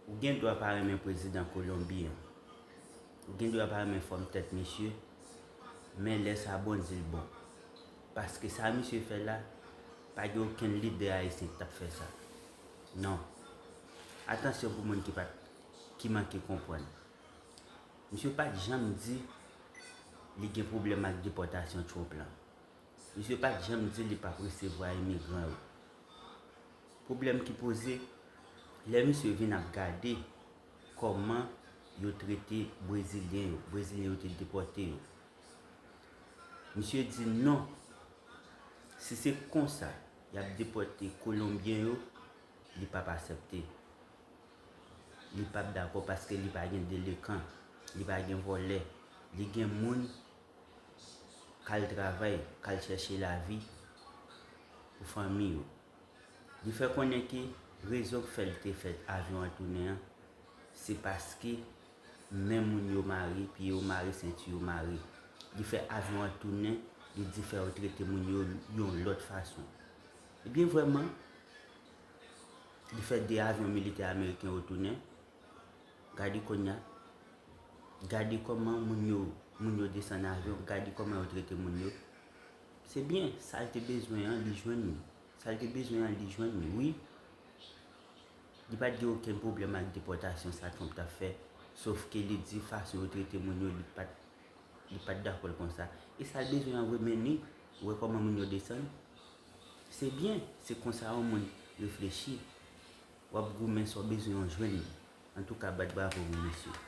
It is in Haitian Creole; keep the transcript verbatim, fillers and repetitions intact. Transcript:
Ou gen dwa pa renmen prezidan Kolonbi an. Ou gen dwa pa renmen fòm tèt misye. Men lè sa bon, di l bon. Paske sa misye fè la, pa gen okenn lidè ayisyen ki t ap fè sa. Non. Atansyon pou moun ki pa t, ki manke konprann. Misye pa t janm di li gen pwoblèm ak depòtasyon Trump lan. Misye pa t janm di li p ap resevwa imigran yo. Pwoblèm ki poze, lè misye vin ap gade kòman yo trete Brezilyen yo, Brezilyen yo te depòte yo. Misye di non, si se konsa y ap depòte Kolonbyen yo, li p ap aksepte. Li p ap dakò paske li pa gen delenkan, li pa gen vòlè, li gen moun k al travay, k al chèche lavi pou fanmi yo. Li fè konnen ke rezon k fè l te fè avyon an tounen an, se paske men moun yo mare, pye yo mare, senti yo mare. Li fè avyon an tounen, li di fè yo trete moun yo yon lòt fason. Ebyen vrèman, li fè de avyon militè ameriken yo tounen. Gade kounye a. Gade kòman moun yo, moun yo desann avyon, gade kòman yo trete moun yo. Se byen, sa l te bezwen an, li jwenn li. Sa l te bezwen an, li jwenn li, wi. Li pa t gen okenn pwoblèm ak depòtasyon sa Trump t ap fè, sof ke li di fason yo trete moun yo, li pa t, li pa t dakò l konsa. E sa l bezwen an vre, men li, ou wè kòman moun yo desann. Se byen, se konsa yon moun reflechi. W ap goumen sa w bezwen, w jwenn li. Antouka, bat bravo pou misye.